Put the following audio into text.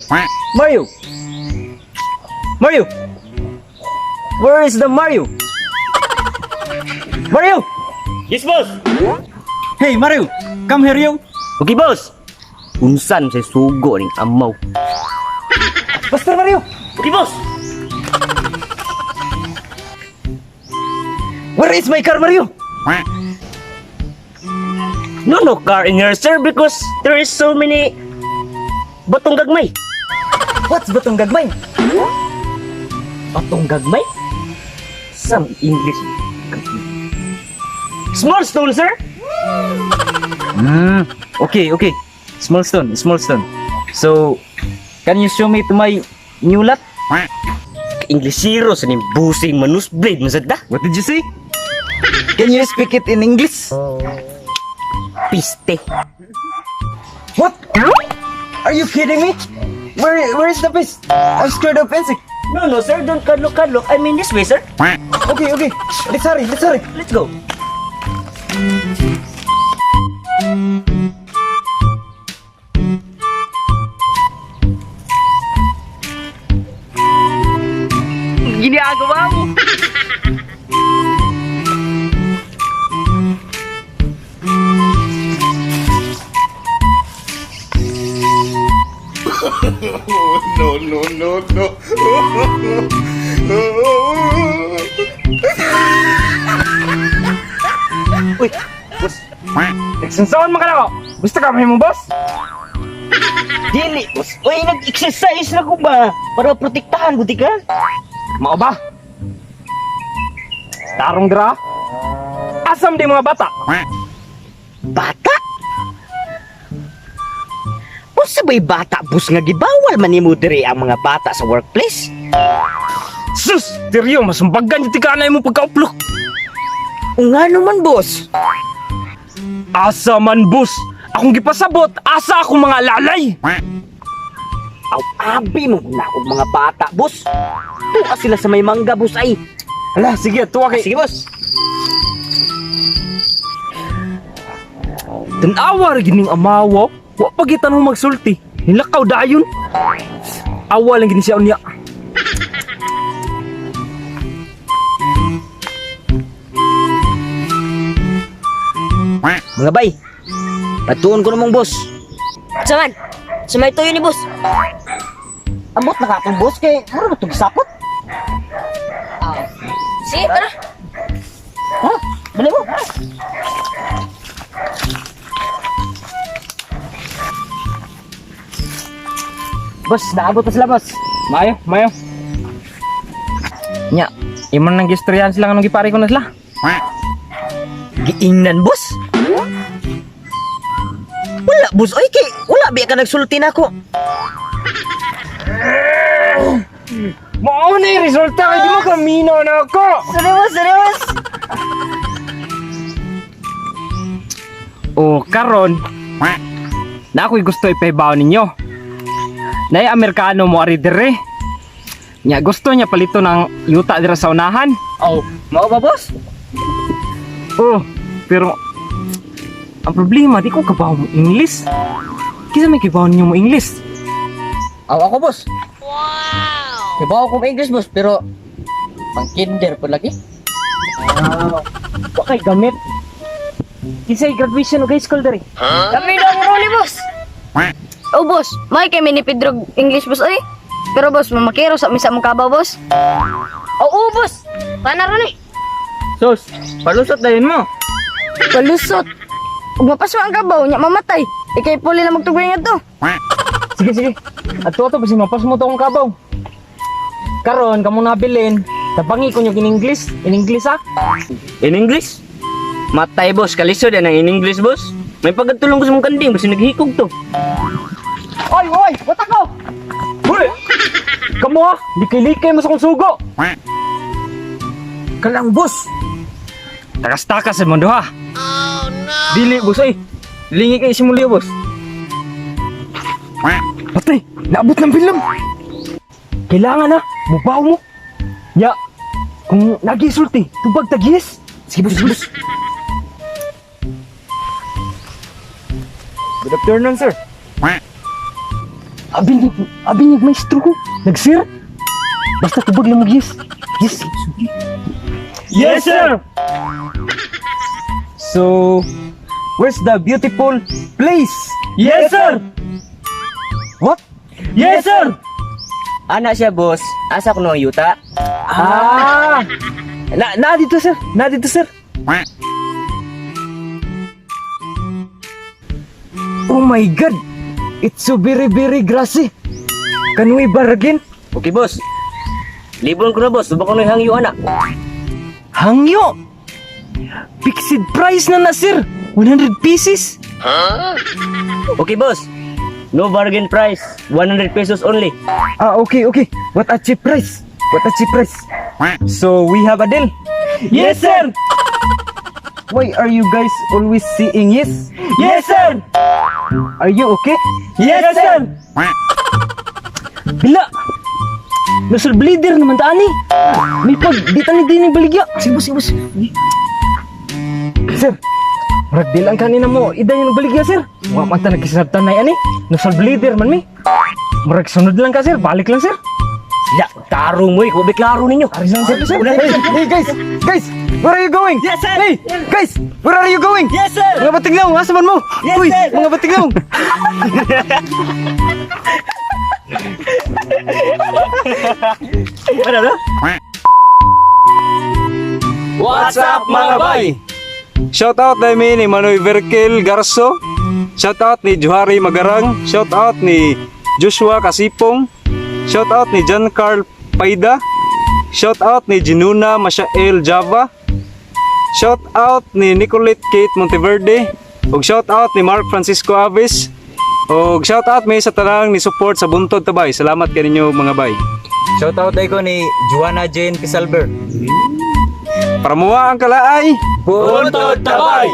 Mario! Mario! Where is the Mario? Mario! Yes, boss. Hey, Mario! Come here, yo! Okay, boss. Unsan sa sugo ning amaw. Basta, Mario! Okay, boss. Where is my car, Mario? No, no car in here, sir, because there is so many batong gagmay. What's batong gagmay? Batong gagmay? Some English. Small stone, sir. Okay, okay. Small stone, small stone. So, can you show me to my new lot? Inglesero sa ning busing manus blade masada. What did you say? Can you speak it in English? Piste. What? Are you kidding me? Where is the fish? I'm scared of insect. No, no, sir. Don't kadlok, kadlok. I mean this way, sir. Okay, okay. Let's hurry, let's hurry. Let's go. Ginagawa mo. No, no, no, no. Uy, boss. Nagsansaon man ka na ko. Gusto ka mo, boss? Dili, boss. Uy, nag-exercise na ko ba? Para protektahan, buti ka? Mao ba? Tarong dira. Asam di mga bata. Bata? Unsa ba'y bata, boss, nga gibawal man nimo diri ang mga bata sa workplace? Sus, Teryo, masumbagan yung tika na imong pagkauplok. Nga naman, boss. Asa man, boss. Akong gipasabot, asa akong mga lalay. Aw, abi mo na akong mga bata, boss. Tuka sila sa may mangga, boss, ay. Hala, sige, tuwa kay. Sige, boss. Tanawa ra gining amawo. Wa pa gitan mo magsulti. Nilakaw dayon. Awa lang gini siya unya. Mga bay, patuon ko namang boss. Saman, sumay tuyo ni boss. Amot na ka akong boss kay mura ba itong sapot? Sige, tara. Ha? Bali mo. Boss, naabot na sila, boss. Mayo, mayo. Nya, imon nang gistoryahan sila nganong gipare ko na sila. Giingnan, boss. Wala, boss. Oy, kay wala biya ka nagsulti na ako. Mao na yung resulta kay di mo kamino na ako. Sorry, boss. Sorry, boss. O karon na ako'y gusto ipahibaw ninyo. Nay Amerikano mo ari dire. Nya gusto niya palito ng yuta dira sa unahan. Oh, mao ba, boss? Oh, pero ang problema di ko kabaw mo English. Kisa may kibaw ninyo mo English. Aw ako, boss. Wow. Kibaw ko English, boss, pero pang kinder po lagi. Wa kay gamit. Kinsa graduation og high school diri? Kami daw mo roli, boss. Oh, boss, may kay ni Pedro English, boss, ay. Pero, boss, mamakiro sa misa mong kabaw, boss. Oo, boss. Pana ron eh. Sus, palusot dayon mo. Palusot. Ug mapaswa ang kabaw, nya mamatay. Ikay puli na magtugay nga to. Sige sige. Ato ato basi mapas mo to akong kabaw. Karon kamo nabilin. Tabangi ko nyo in English. In English ah. In English? Matay, boss. Kalisod yan ang in English, boss. May pagkatulong ko sa mong kanding, basta naghikog to. Oy, oy, what ako? Hoy! Kamo ah, likay-likay mo sa kong sugo. Kalang, boss. Takas-takas sa mundo ha. Oh, no. Dili, boss, ay. Lingi kay simulyo, boss. Patay, naabot ng film. Kailangan na, mubaw mo. Ya, kung nagisulti, tubag tagis. Sige, boss, sige, boss. Good afternoon, sir. Abi ni maestro ko. Nag-sir. Basta tubag lang mo yes. Yes. Yes, sir! So, where's the beautiful place? Yes, sir. What? Yes, sir. Ana siya, boss. Asa ko ang yuta? Ah! Na dito, sir. Na dito, sir. Oh my God! It's so very, very grassy. Can we bargain? Okay, boss. Libon ko na, boss. Tubag ko na yung hangyo, ana. Hangyo. Fixed price na na, sir. 100 pieces. Okay, boss. No bargain price. 100 pesos only. Ah, okay. What a cheap price. What a cheap price. So, we have a deal. Yes, sir. Why are you guys always saying yes? Yes, sir. Are you okay? Yes, sir. Bila. Nasal bleeder naman ta ani. May pag di ta ni din baligya. Sige, boss, sige, boss. Sir, murag deal ang kanina mo. Ida yung baligya, sir. Wa man ta nagkisabtan nay ani. Nasal bleeder man mi. Murag sunod lang ka, sir. Balik lang, sir. Ya, tarong mo eh. Kubi klaro ninyo. Ari lang, sir, sir. Hey, hey, guys! Guys! Where are you going? Yes, sir! Hey, guys! Where are you going? Yes, sir! Mga batiglaw, asa man mo? Yes, Uy, sir! mga batiglaw! Ano na? What's up, mga bay? Shout out namin ni Manoy Verkel Garso. Shout out ni Johari Magarang. Shout out ni Joshua Kasipong. Shout out ni John Carl Paida. Shout out ni Jinuna Mashael Java. Shout out ni Nicolette Kate Monteverde. Ug shout out ni Mark Francisco Aves. Ug shout out mi sa tanang ni support sa Buntod Tabay. Salamat kaninyo, mga bay. Shout out ko ni Joanna Jane Pisalber. Para muwa ang kalaay. Buntod Tabay!